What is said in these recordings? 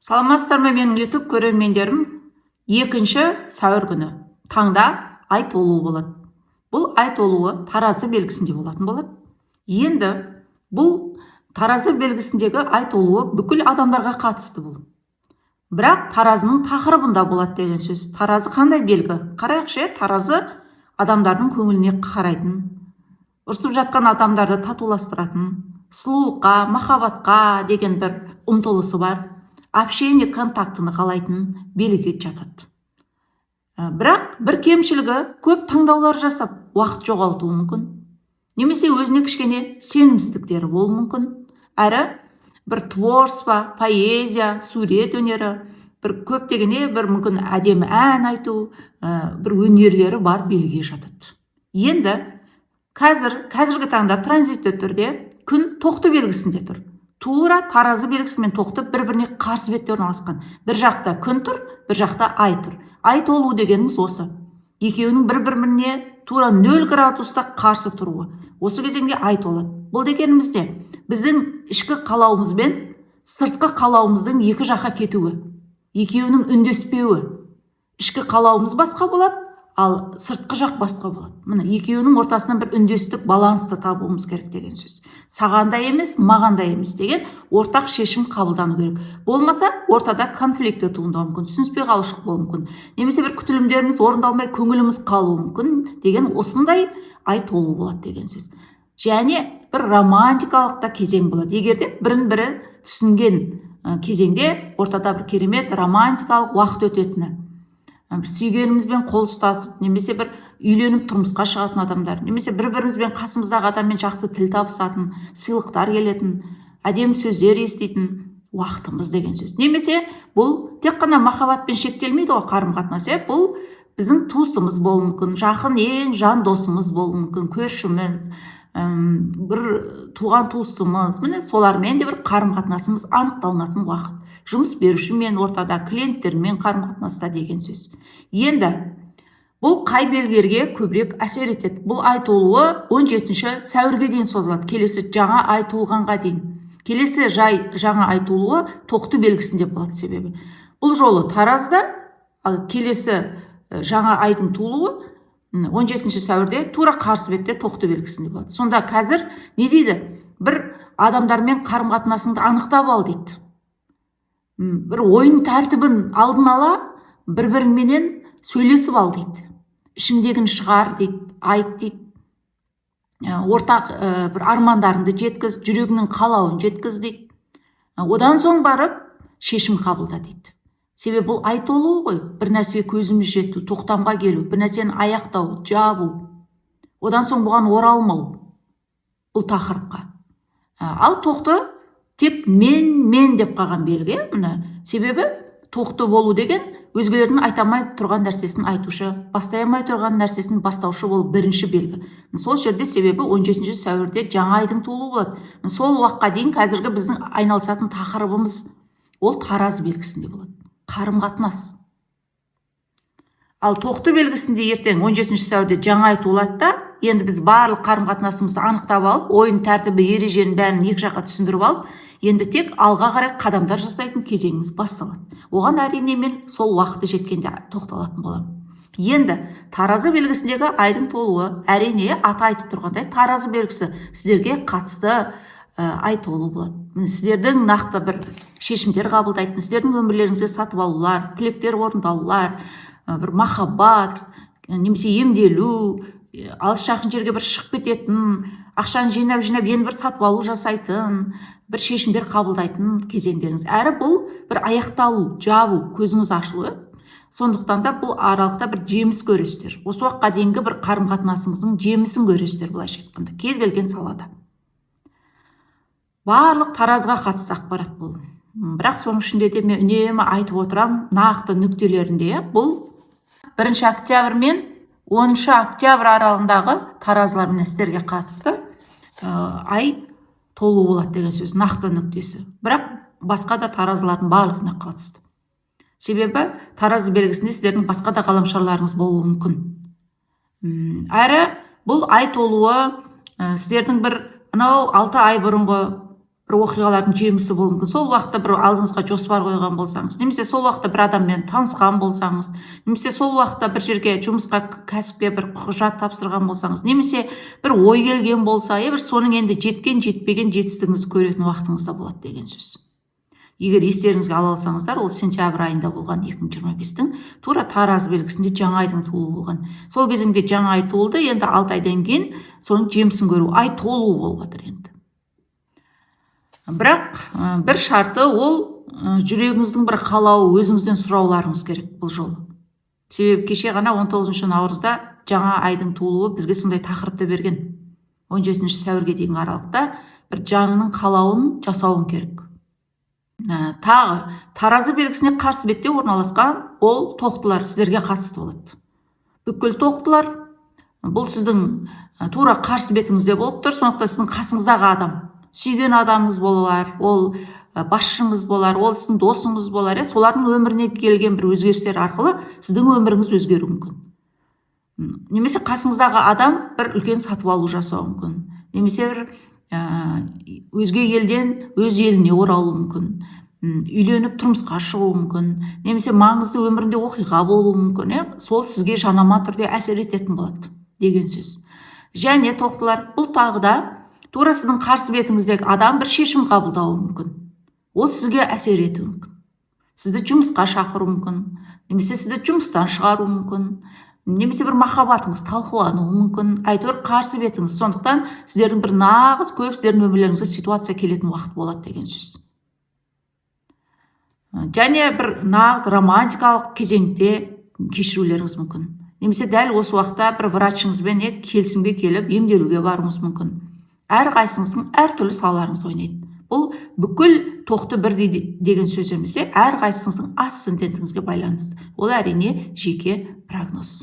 Саламатсыздар ма, менің YouTube көрермендерім! 2 сәуір күні таңда ай толуы болады. Бұл ай толуы Таразы белгісінде болатын болады. Енді бұл Таразы белгісіндегі ай толуы бүкіл адамдарға қатысты бұл, бірақ Таразының тақырыбында болады деген сөз. Таразы қандай белгі, қарайықшы, иә. Таразы адамдардың көңіліне қарайтын, ұрысып жатқан адамдарды татуластыратын, сұлулыққа, махаббатқа деген бір ұмтылысы бар, общение, контактыны қалайтын белгіге жатады. Бірақ бір кемшілігі: көп таңдаулар жасап, уақыт жоғалтуы мүмкін немесе өзіне кішкене сенімсіздіктері болуы мүмкін. Әрі бір творчество, поэзия, сурет өнері, бір көптеген бір мүмкін әдемі ән айту, бір өнерлері бар белгіге жатады. Енді қазіргі таңда транзитті түрде Күн Тоқты белгісінде тұр. Тура Таразы белгісі мен Тоқты бір біріне қарсы бетте орналасқан. Бір жақта Күн тұр, бір жақта Ай тұр. Ай толу дегеніміз осы екеуінің бір біріне тура 0 градуста қарсы тұруы. Осы кезеңде ай толады. Бұл дегеніміз не? Біздің ішкі қалауымыз бен сыртқы қалауымыздың екі жаққа кетуі, екеуінің үндеспеуі. Ішкі қалауымыз басқа болады, ал сыртқы жақ басқа болады. Міне, екеуінің ортасынан бір үндестік, балансты табуымыз керек деген сөз. Саған да емес, маған да емес деген ортақ шешім қабылдану керек. Болмаса ортада конфликті туындауы мүмкін, түсініспей қалушылық болуы мүмкін немесе бір күтілімдеріміз орындалмай, көңіліміз қалуы мүмкін деген осындай ай толу болады деген сөз. Және бір романтикалық та кезең болады. Егер де бірін бірі түсінген кезеңде ортада бір керемет романтикалық уақыт өтетіні, бір сүйгенімізбен қол ұстасып немесе бір үйленіп, тұрмысқа шығатын адамдар немесе бір бірімізбен, қасымыздағы адаммен жақсы тіл табысатын, сыйлықтар келетін, әдемі сөздер еститін уақытымыз деген сөз. Немесе бұл тек қана махаббатпен шектелмейді ғой қарым қатынас, иә. Бұл біздің туысымыз болуы мүмкін, жақын, ең жан досымыз болуы мүмкін, көршіміз, бір туған туысымыз. Міне, солармен де бір қарым қатынасымыз анықталынатын уақыт. Жұмыс берушімен ортада, клиенттермен қарым қатынаста деген сөз. Енді бұл қай белгілерге көбірек әсер етеді? Бұл ай толуы 17 сәуірге дейін созылады, келесі жаңа ай толғанға дейін. Келесі жай жаңа ай толуы Тоқты белгісінде болады, себебі бұл жолы Таразда, ал келесі жаңа айдың толуы 17 сәуірде тура қарсы бетте, Тоқты белгісінде болады. Сонда қазір не дейді? Бір адамдармен қарым қатынасыңды анықтап ал дейді. Бір ойын тәртібін алдын ала бір біріңменен сөйлесіп ал дейді. Ішіңдегіні шығар дейді, айт дейді. Ортақ бір армандарыңды жеткіз, жүрегіңнің қалауын жеткіз дейді. Одан соң барып шешім қабылда дейді. Себебі бұл ай толуы ғой, бір нәрсеге көзіміз жету, тоқтамға келу, бір нәрсені аяқтау, жабу, одан соң бұған оралмау, бұл тақырыпқа. Ал Тоқты тек мен, мен деп қалған белгі, иә. Міне, себебі Тоқты болу деген өзгелердің айта алмай тұрған нәрсесін айтушы, бастай алмай тұрған нәрсесін бастаушы болып бірінші белгі сол жерде. Себебі 17 сәуірде жаңа айдың толуы болады. Сол уақытқа дейін қазіргі біздің айналысатын тақырыбымыз ол Таразы белгісінде болады, қарым қатынас. Ал Тоқты белгісінде ертең 17 сәуірде жаңа ай туылады да, енді біз барлық қарым қатынасымызды анықтап алып, ойын тәртібі, ереженің бәрін екі жаққа түсіндіріп алып, енді тек алға қарай қадамдар жасайтын кезеңіміз басталады. Оған, әрине, мен сол уақыты жеткенде тоқталатын боламын. Енді Таразы белгісіндегі айдың толуы, әрине, аты айтып тұрғандай, Таразы белгісі, сіздерге қатысты ай толу болады. Міне, сіздердің нақты бір шешімдер қабылдайтын, сіздердің өмірлеріңізде сатып алулар, тілектер орындалулар, бір махаббат немесе емделу, алыс жақын жерге бір шығып кететін, ақшаны жинап жинап енді бір сатып алу жасайтын, бір шешімдер қабылдайтын кезеңдеріңіз. Әрі бұл бір аяқталу, жабу, көзіңіз ашылу, иә. Сондықтан да бұл аралықта бір жеміс көресіздер, осы уақытқа дейінгі бір қарым қатынасыңыздың жемісін көресіздер. Былайша айтқанда, кез келген салада, барлық Таразға қатысты ақпарат бұл. Бірақ соның ішінде де мен үнемі айтып отырамын нақты нүктелерінде, иә. Бұл 1 октябрь мен 10 октябрь аралығындағы таразылар, міне, сіздерге қатысты ай толу болады деген сөз, нақты нүктесі. Бірақ басқа да таразылардың барлығына қатысты, себебі Таразы белгісінде сіздердің басқа да ғаламшарларыңыз болуы мүмкін. Әрі бұл ай толуы сіздердің бір анау 6 ай бұрынғы бір Бір оқиғалардың жемісі болуы мүмкін. Сол уақытта бір алдыңызға жоспар қойған болсаңыз, немесе сол уақытта бір адаммен танысқан болсаңыз, немесе сол уақытта бір жерге жұмысқа, кәсіпке бір құжат тапсырған болсаңыз, немесе бір ой келген болса, бір соның енді жеткен, жетпеген жетістігіңізді көретін уақытыңыз да болады деген сөз. Егер естеріңізге ала алсаңыздар, ол сентябрь айында болған 2025-тің тура Таразы белгісінде жаңа айдың туылуы болған. Сол кезеңде жаңа ай туылды, енді 6 айдан кейін соның жемісін көру, ай толуы болып жатыр енді. Бірақ бір шарты, ол жүрегіңіздің бір қалауы, өзіңізден сұрауларыңыз керек бұл жолы. Себебі кеше ғана 19 наурызда жаңа айдың туылуы бізге сондай тақырыпты берген. 17 сәуірге дейінгі аралықта бір жанының қалауын жасауың керек. Тағы Таразы белгісіне қарсы бетте орналасқан ол тоқтылар сіздерге қатысты болады. Бүкіл тоқтылар бұл сіздің тура қарсы бетіңізде болып тұр, сондықтан сіздің қасыңыздағы адам, сүйген адамыңыз болар, ол басшыңыз болар, ол сіздің досыңыз болар, солардың өміріне келген бір өзгерістер арқылы сіздің өміріңіз өзгеруі мүмкін. Немесе қасыңыздағы адам бір үлкен сатып алу жасауы мүмкін, немесе бір өзге елден өз еліне оралуы мүмкін, үйленіп тұрмысқа шығуы мүмкін, немесе маңызды өмірінде оқиға болуы мүмкін, сол сізге жанама түрде әсер ететін болады деген сөз. Және тоқтылар, бұл тағы да тура сіздің қарсы бетіңіздегі адам бір шешім қабылдауы мүмкін, ол сізге әсер етуі мүмкін, сізді жұмысқа шақыруы мүмкін, немесе сізді жұмыстан шығаруы мүмкін, немесе бір махаббатыңыз талқылануы мүмкін, әйтеуір қарсы бетіңіз. Сондықтан сіздердің бір нағыз көп сіздердің өмірлеріңізге ситуация келетін уақыт болады деген сөз. Және бір нағыз романтикалық кезеңде кешірулеріңіз мүмкін, немесе дәл осы уақытта бір врачыңызбен келісімге келіп емделуге баруыңыз мүмкін. Әрқайсыңыздың әртүрлі салаларыңыз ойнайды. Бұл бүкіл тоқты бірдей деген сөз емес, әрқайсыңыздың асцендентіңізге байланысты. Ол әрине жеке прогноз.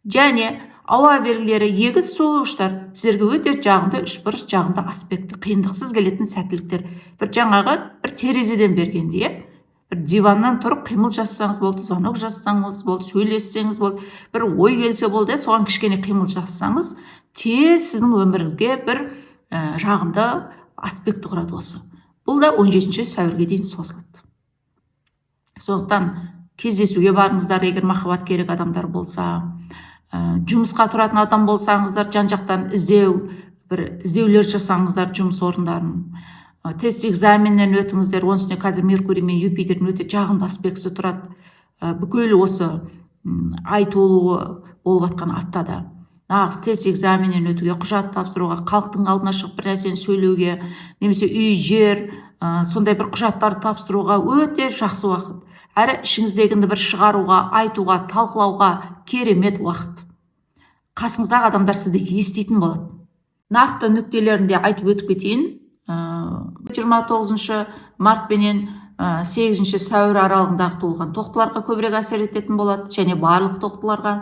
Және ауа белгілері егіз, су құйғыштар, сіздерге өте жағымды үшбұрыш, жағымды аспекті, қиындықсыз келетін сәттіліктер. Бір жаңағы бір терезеден бергендей, бір диваннан тұрып қимыл жасасаңыз болды, звонок жасасаңыз болды, сөйлессеңіз болды, бір ой келсе болды, соған кішкене қимыл жасасаңыз, тез сіздің өміріңізге бір жағымды аспекті құрады осы. Бұл да 17 сәуірге дейін созылады. Сондықтан кездесуге барыңыздар, егер махаббат керек адамдар болса, жұмысқа тұратын адам болсаңыздар, жан-жақтан іздеу, бір іздеулер жасаңыздар жұмыс орындарын. Тест экзаменнен өтіңіздер. Оның үстіне қазір Меркурий мен Юпитердің өте жағымды аспектісі тұрады. Бүкіл осы ай толуы болып жатқан аптада нағыз тест экзаменнен өтуге, құжат тапсыруға, халықтың алдына шығып бір нәрсені сөйлеуге, немесе үй, жер, сондай бір құжаттарды тапсыруға өте жақсы уақыт. Әрі ішіңіздегіні бір шығаруға, айтуға, талқылауға керемет уақыт. Қасыңыздағы адамдар сізді еститін болады. Нақты нүктелерінде айтып өтіп кетейін. 29 март пенен 8 сәуір аралығындағы туылған тоқтыларға көбірек әсер ететін болады, және барлық тоқтыларға.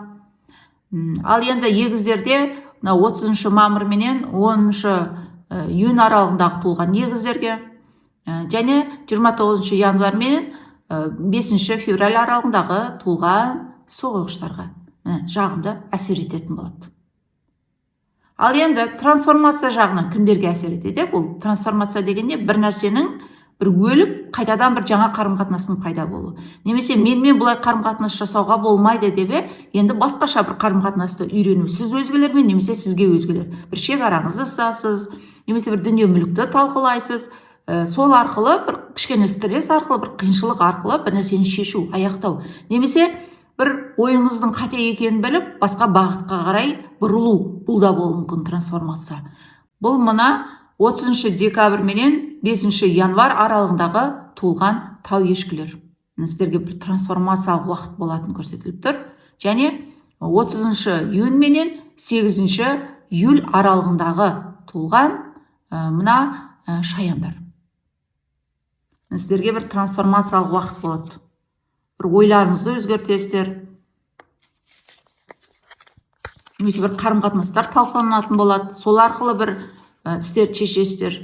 Ал енді егіздерде мына 30 мамыр менен 10 июнь аралығындағы туылған егіздерге, және 29 январь менен 5 февраль аралығындағы туылған су құйғыштарға жағымды әсер ететін болады. Ал енді трансформация жағынан кімдерге әсер етеді? Бұл трансформация дегенде бір нәрсенің бір өліп, қайтадан бір жаңа қарым-қатынастың пайда болуы. Немесе менімен бұлай қарым-қатынас жасауға болмайды деп, енді басқаша бір қарым-қатынасты үйрену. Сіз өзгелермен, немесе сізге өзгелер. Бір шекараңызды сызасыз, немесе бір дүние мүлікті талқылайсыз. Сол арқылы бір кішкене стресс арқылы, бір қиыншылық арқылы бір нәрсені шешу, аяқтау. Немесе бір ойыңыздың қате екенін біліп, басқа бағытқа қарай бұрылу, бұл да болуы мүмкін трансформация. Бұл мына 30 декабрь менен 5 январь аралығындағы туылған тау ешкілер. Сіздерге бір трансформациялық уақыт болатын көрсетіліп тұр. Және 30 июнь менен 8 июль аралығындағы туылған мына шаяндар. Сіздерге бір трансформациялық уақыт болады. Бір ойларыңызды өзгертесіздер. Немесе бір қарым-қатынастар талқыланатын болады. Сол арқылы бір істерді шешесіздер.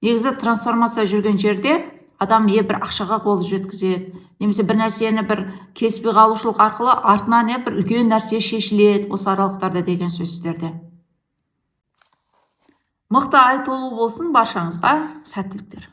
Негізі трансформация жүрген жерде адам бір ақшаға қол жеткізеді, немесе бір нәрсені бір кеспей қалушылық арқылы артынан бір үлкен нәрсе шешіледі осы аралықтарда деген сөз сіздерде. Мықты ай толуы болсын баршаңызға, сәттіліктер!